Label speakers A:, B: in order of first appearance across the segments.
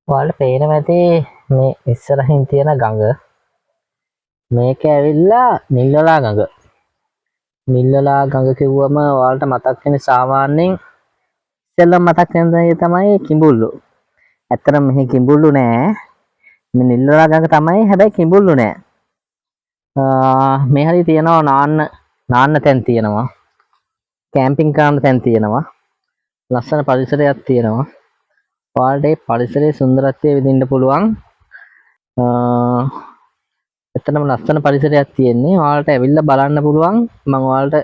A: ඔයාලට පේනවා ඇති මේ ඉස්සරහින් තියෙන ගඟ. මේක ඇවිල්ලා නිල්වලා ගඟ. නිල්වලා ගඟ කිව්වම ඔයාලට මතක් වෙන්නේ සාමාන්‍යයෙන් ඉස්සෙල්ලම මතක් වෙන දේ තමයි කිඹුල්ලු. ඇත්තටම මෙහි කිඹුල්ලු නෑ. මේ නිල්වලා ගඟ තමයි, හැබැයි කිඹුල්ලු නෑ. මේ හරිය තියෙනවා නාන්න නාන්න තැන් තියෙනවා. කැම්පින් කරන්න තැන් තියෙනවා. ලස්සන පරිසරයක් තියෙනවා. ඔයාලට ඒ පරිසරයේ සුන්දරත්වය විඳින්න පුළුවන්. ඇත්තටම ලස්සන පරිසරයක් තියෙන්නේ. ඔයාලට ඇවිල්ලා බලන්න පුළුවන්. මම ඔයාලට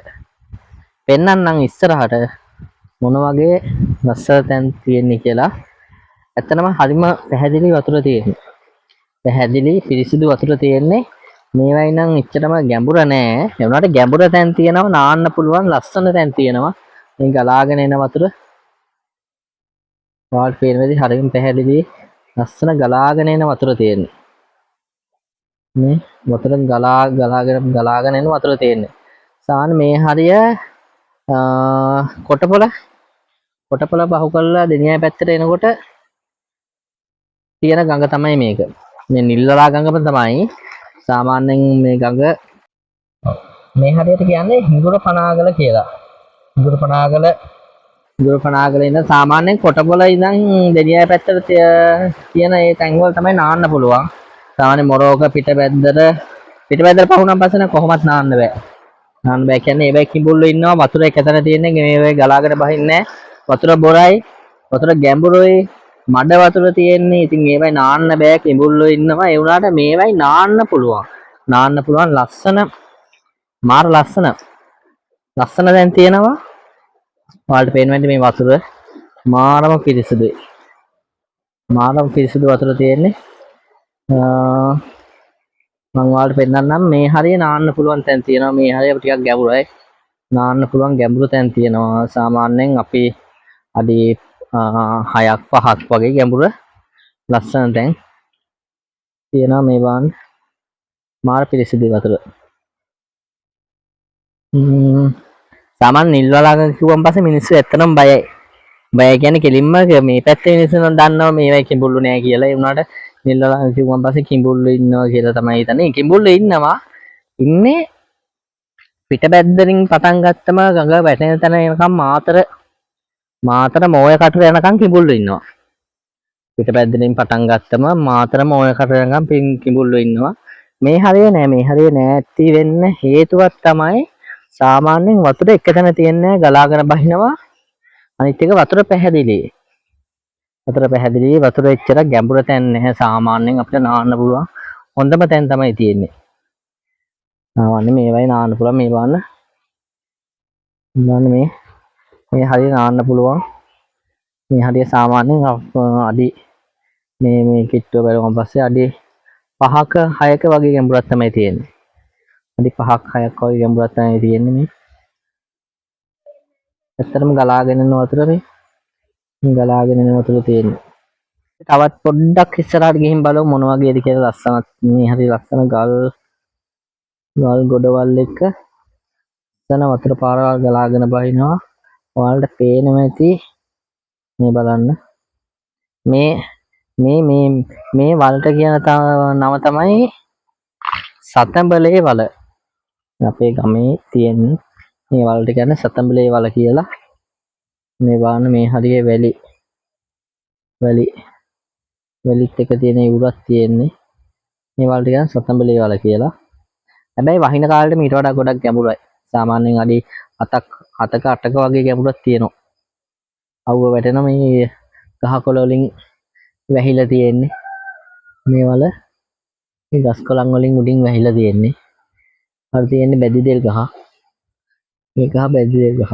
A: පෙන්නන්නම් ඉස්සරහට මොන වගේ ලස්සන තැන් තියෙන්නේ කියලා. ඇත්තටම හරිම පැහැදිලි වතුර තියෙන්නේ. පැහැදිලි පිරිසිදු වතුර තියෙන්නේ. මේවයි නම් එච්චරම ගැඹුර නෑ. ඒ වුණාට ගැඹුර තැන් තියෙනවා, නාන්න පුළුවන් ලස්සන තැන් තියෙනවා. මේ ගලාගෙන එන වතුර ඔයාලට පේන විදිහ හරිම පැහැදිලි ලස්සන ගලාගෙන එන වතුර තියෙන්නේ. මේ වතුර ගලා ගලාගෙන ගලාගෙන එන වතුර තියෙන්නේ. සාමාන්‍ය මේ හරිය කොටපොළ කොටපොළ පහු කරලා දෙනියාය පැත්තට එනකොට තියෙන ගඟ තමයි මේක. මේ නිල්වලා ගඟම තමයි. සාමාන්‍යයෙන් මේ ගඟ මේ හරියට කියන්නේ හිඟුර පනාගල කියලා. හිඟුර පනාගල, හිඟුර පනාගල ඉඳන් සාමාන්‍යයෙන් කොටපොළ ඉඳන් දෙනියාය පැත්තට තියෙන ඒ තැන්වල තමයි නාන්න පුළුවන්. සාමාන්‍ය මොරෝක පිටබැද්දර පිටබැද්දර පහුනම් පස්සේ නම් කොහොමත් නාන්න බෑ. නාන්න බෑ කියන්නේ ඒ වගේ කිඹුල්ලෝ ඉන්නවා. වතුර එක තැන තියෙන්නේ, මේ වගේ ගලාගෙන බහින්නේ නෑ. වතුර බොරයි, වතුර ගැඹුරුයි, මඩ වතුර තියෙන්නේ. ඉතින් ඒවයි නාන්න බෑ, කිඹුල්ලෝ ඉන්නවා. ඒ වුණාට මේවයි නාන්න පුළුවන්. නාන්න පුළුවන් ලස්සන, මාර ලස්සන ලස්සන දැන් තියෙනවා. ඔයාලට පේනවා ඇති මේ වතුර මාරම පිරිසිදුයි. මාරම පිරිසිදු වතුර තියෙන්නේ. මං ඔයාලට පෙන්නන්නම්. මේ හරිය නාන්න පුළුවන් තැන් තියෙනවා. මේ හරිය ටිකක් ගැඹුරයි. නාන්න පුළුවන් ගැඹුරු තැන් තියෙනවා. සාමාන්‍යයෙන් අපි අඩි 6ක් 5ක් වගේ ගැඹුර ලස්සන තැන් තියෙනවා. මේ බලන්න, මාර පිරිසිදු වතුර. සාමාන්‍ය නිල්වලා කිව්වන් පස්සේ මිනිස්සු ඇත්තටම බයයි. බය කියන්නේ කෙලින්ම මේ පැත්තේ මිනිස්සු නම් දන්නවා මේවයි කිඹුල්ලු නෑ කියලා. ඒ වුණාට නිල්වලා කිව්වන් පස්සේ කිඹුල්ලු ඉන්නවා කියලා තමයි හිතන්නේ. කිඹුල්ලු ඉන්නවා. ඉන්නේ පිටබැද්දරින් පටන් ගත්තම ගඟ වැටෙන තැන එනකම් මාතර මාතර මෝය කටුර යනකම් කිඹුල්ලු ඉන්නවා. පිටබැද්දරින් පටන් ගත්තම මාතර මෝය කටුර යනකම් කිඹුල්ලු ඉන්නවා. මේ හරිය නෑ. මේ හරිය නෑ ඇති වෙන්න හේතුවක් තමයි සාමාන්‍යයෙන් වතුර එක තැන තියෙන්නේ, ගලාගෙන බහිනවා. අනිත් එක වතුර පැහැදිලි. වතුර පැහැදිලි, වතුර එච්චර ගැඹුර තැන් නැහැ. සාමාන්‍යයෙන් අපිට නාන්න පුළුවන් හොඳම තැන් තමයි තියෙන්නේ. සාමාන්‍ය මේවයි නාන්න පුළුවන්. මේ බලන්න. බලන්න, මේ මේ හරිය නාන්න පුළුවන්. මේ හරිය සාමාන්‍යයෙන් අඩි මේ මේ කිට්ටුව බැලුවම පස්සේ අඩි 5ක 6ක වගේ ගැඹුරක් තමයි තියෙන්නේ. අඩි 5ක් 6ක් වගේ ගැඹුරක් තමයි තියෙන්නේ මේ. ඇත්තටම ගලාගෙන යන වතුර, මේ මේ ගලාගෙන යන වතුර තියෙන්නේ. තවත් පොඩ්ඩක් ඉස්සරහට ගිහින් බලමු මොන වගේද කියලා. ලස්සන මේ හරි ලස්සන ගල් ගල් ගොඩවල් එක්ක ලස්සන වතුර පාරවල් ගලාගෙන බහිනවා. ඔයාලට පේනවා ඇති. මේ බලන්න. මේ මේ මේ මේ වලට කියන නම තමයි සතඹලේ වල. අපේ ගමේ තියෙන මේ වලට කියන්නේ සතඹලේ වල කියලා. මේ බලන්න, මේ හරිය වැලි වැලි වැලිත් එක තියෙන ඉවුරක් තියෙන්නේ. මේ වලට කියන්නේ සතඹලේ වල කියලා. හැබැයි වහින කාලේට මීට වඩා ගොඩක් ගැඹුරයි. සාමාන්‍යයෙන් අඩි 7ක් 7ක 8ක වගේ ගැඹුරක් තියෙනවා. අවුව වැටෙන මේ ගහකොළ වලින් වැහිලා තියෙන්නේ. මේ වල මේ ගස් කොළන් වලින් උඩින් වැහිලා තියෙන්නේ. අර තියෙන්නේ බැදිදෙල් ගහ. මේ ගහ බැදිදෙල් ගහ.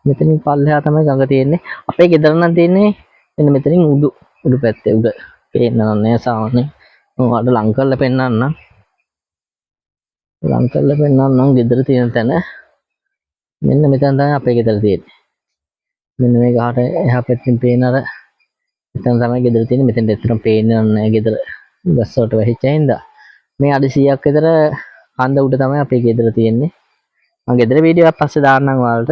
A: මෙතනින් පල්ලෙහා තමයි ගඟ තියෙන්නේ. අපේ ගෙදර නම් තියෙන්නේ මෙන්න මෙතනින් උඩු උඩු පැත්තේ උඩ. පේන්න නම් නෑ සාමාන්‍යයෙන්. මම ඔයාලට ලං කරලා පෙන්නන්නම්. ලං කරලා පෙන්නන්නම් ගෙදර තියෙන තැන. මෙන්න මෙතන තමයි අපේ ගෙදර තියෙන්නේ. මෙන්න මේ ගහට එහා පැත්තෙන් පේන අර එතන තමයි ගෙදර තියෙන්නේ. මෙතෙන්ට ඇත්තටම පේන්නේ නෑ ගෙදර ගස් වලට වැහිච්ච හින්දා. මේ අඩි 100ක් විතර කන්ද උඩ තමයි අපේ ගෙදර තියෙන්නේ. මං ගෙදර වීඩියෝ එකක් පස්සේ දාන්නම් ඔයාලට.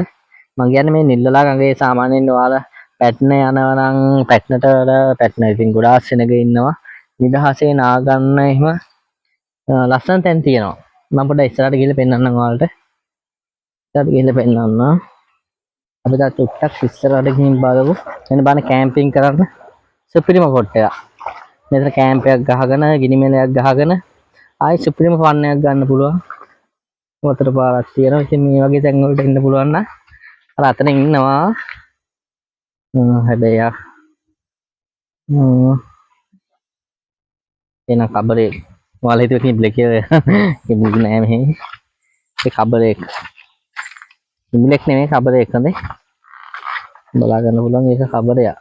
A: මං කියන්නේ මේ නිල්වලා ගඟේ සාමාන්‍යයෙන් ඔයාලා පැට්න යනවා නම් පැට්නට වඩා පැට්න ඉතින් ගොඩාක් සෙනග ඉන්නවා. නිදහසේ නා ගන්න එහෙම ලස්සන තැන් තියෙනවා. මම පොඩ්ඩක් ඉස්සරහට ගිහලා පෙන්නන්නම් ඔයාලට. ඉස්සරහට ගිහලා පෙන්නන්නම්. අපි තා චුට්ටක් ඉස්සරහට ගිහින් බලමු. එන්න බලන්න කැම්පින් කරන්න සුපිරිම ස්පොට් එකක්. මෙතන කැම්ප් එකක් ගහගෙන ගිනි මෙලයක් ගහගෙන ආයි සුපිරිම ෆන් එකක් ගන්න පුළුවන්. වතුර පාරක් තියෙනවා. ඉතින් මේ වගේ තැන් වලට එන්න පුළුවන් නම් අර අතන ඉන්නවා. හැබැයි ආ එන කබරේ ඔයාලා හිතුවේ කිඹුලෙක් කියලා. කිඹුලෙක් නෑ මෙහෙ. ඒ කබරේක්. කිඹුලෙක් නෙමෙයි කබරේක් හොඳේ. බලා ගන්න පුළුවන් ඒක කබරයක්.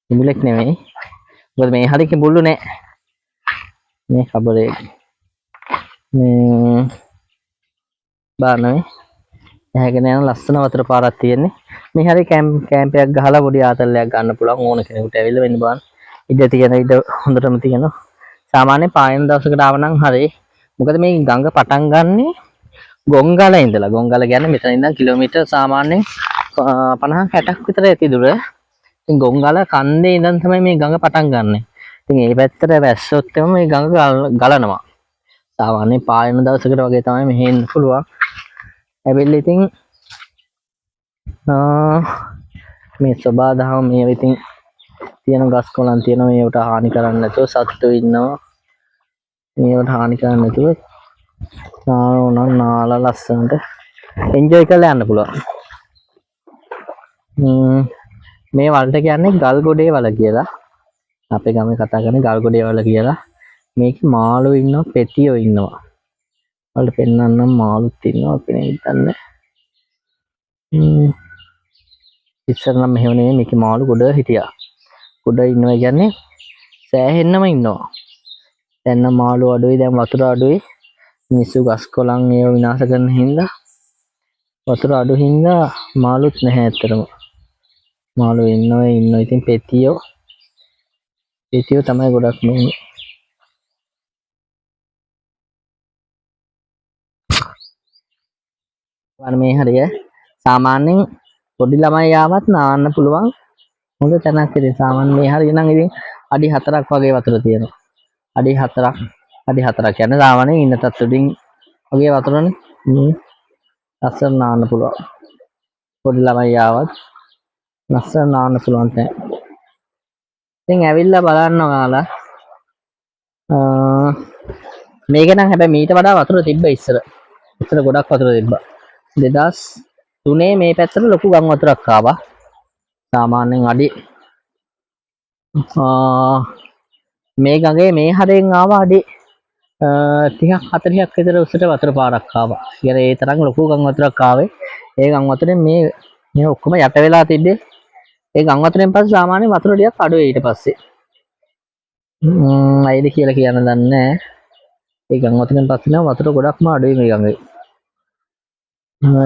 A: කිඹුලෙක් නෙමෙයි. මොකද මේ හරි කිඹුල්ලු නෑ. මේ කබරේක්. මේ බලන්න මේ ඇහැගෙන යන ලස්සන වතුර පාරක් තියෙන්නේ. මේ හරි කැම්ප් එකක් ගහලා පොඩි ආතල්ලයක් ගන්න පුළුවන් ඕන කෙනෙකුට ඇවිල්ලා වෙන්න බලන්න. ඉඩ තියෙන ඉඩ හොඳටම තියෙනවා. සාමාන්‍ය පායන දවසකට ආව නම් හරි. මොකද මේ ගඟ පටන් ගන්නෙ ගොංගල ඉඳලා. ගොංගල කියන්නේ මෙතන ඉඳන් කිලෝමීටර් සාමාන්‍යයෙන් 50ක් 60ක් විතර ඇති දුර. ඉතින් ගොංගල කන්දේ ඉඳන් තමයි මේ ගඟ පටන් ගන්නෙ. ඉතින් ඒ පැත්තට වැස්සොත් එම මේ ගඟ ගලනවා. සාමාන්‍යයෙන් පායන දවසකට වගේ තමයි මෙහෙ එන්න පුළුවන්. ඇවිල්ලා ඉතින් මේ සබාදහම මේ ඉතින් තියෙන ගස් කොළන් තියෙනවා. මේවට හානි කරන්නේ නැතුව සත්තු ඉන්නවා. මේවට හානි කරන්නේ නැතුව නාන නාලා ලස්සනට එන්ජොයි කරලා යන්න පුළුවන්. මේ වලට කියන්නේ ගල් ගොඩේ වල කියලා. අපේ ගමේ කතා කරන්නේ ගල් ගොඩේ වල කියලා. මේකේ මාළු ඉන්නවා, පෙතියෝ ඉන්නවා. ඔයාලට පෙන්නන්නම් මාළුත් ඉන්නවා අපි නේ හිතන්නේ. ඉස්සර නම් මෙහෙම නෙමෙයි මේකේ මාළු ගොඩ හිටියා. ගොඩ ඉන්නවා කියන්නේ සෑහෙන්නම ඉන්නවා. දැන් නම් මාළු අඩුයි, දැන් වතුර අඩුයි. මිනිස්සු ගස් කොළන් ඒව විනාශ කරන හින්දා වතුර අඩු හින්දා මාළුත් නැහැ ඇත්තටම. මාළු ඉන්නවා ඉන්නවා ඉතින් පෙතියෝ පෙතියෝ තමයි ගොඩක් මේ. බලන්න මේ හරිය සාමාන්‍යයෙන් පොඩි ළමයි ආවත් නාන්න පුළුවන් හොඳ තැනක්. ඉතින් සාමාන්‍ය මේ හරිය නම් ඉතින් අඩි 4ක් වගේ වතුර තියෙනවා. අඩි 4ක් අඩි 4ක් කියන්නේ සාමාන්‍යයෙන් ඉන්න තත්ත්වෙදින් වගේ වතුරනේ. මේ ලස්සන නාන්න පුළුවන්. පොඩි ළමයි ආවත් ලස්සන නාන්න පුළුවන් තැන. ඉතින් ඇවිල්ලා බලන්න ඔයාලා. මේක නම් හැබැයි මීට වඩා වතුර තිබ්බ ඉස්සර. ඉස්සර ගොඩක් වතුර තිබ්බා. 2003 මේ පැත්තට ලොකු ගම් වතුරක් ආවා. සාමාන්‍යයෙන් අඩි මේ ගඟේ මේ හරෙන් ආවා අඩි 30ක් 40ක් විතර උසට වතුර පාරක් ආවා. ඒ තරම් ලොකු ගම් වතුරක් ආවේ. ඒ ගම් වතුරෙන් මේ ඔක්කොම යට වෙලා තිබ්බේ. ඒ ගම් වතුරෙන් පස්සේ සාමාන්‍ය වතුර ටිකක් අඩු වෙයි ඊට පස්සේ. ඇයිද කියලා කියන්න දන්නේ නෑ. ඒ ගම් වතුරෙන් පස්සේ නම් වතුර ගොඩක්ම අඩුයි මේ ගඟේ.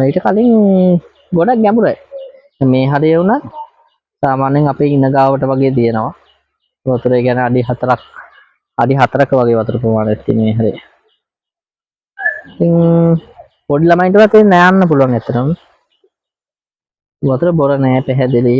A: ඊට කලින් ගොඩක් ගැඹුරයි. මේ හරිය වුණත් සාමාන්‍යයෙන් අපේ ඉන ගාවට වගේ තියෙනවා. වතුර ඒ කියන්නේ අඩි 4ක් අඩි 4ක වගේ වතුර ප්‍රමාණයක් තියෙන මේ හරිය. ඉතින් පොඩි ළමයින්ටවත් ඒ නෑන්න පුළුවන් ඇත්තටම. වතුර බොර නෑ පැහැදිලි.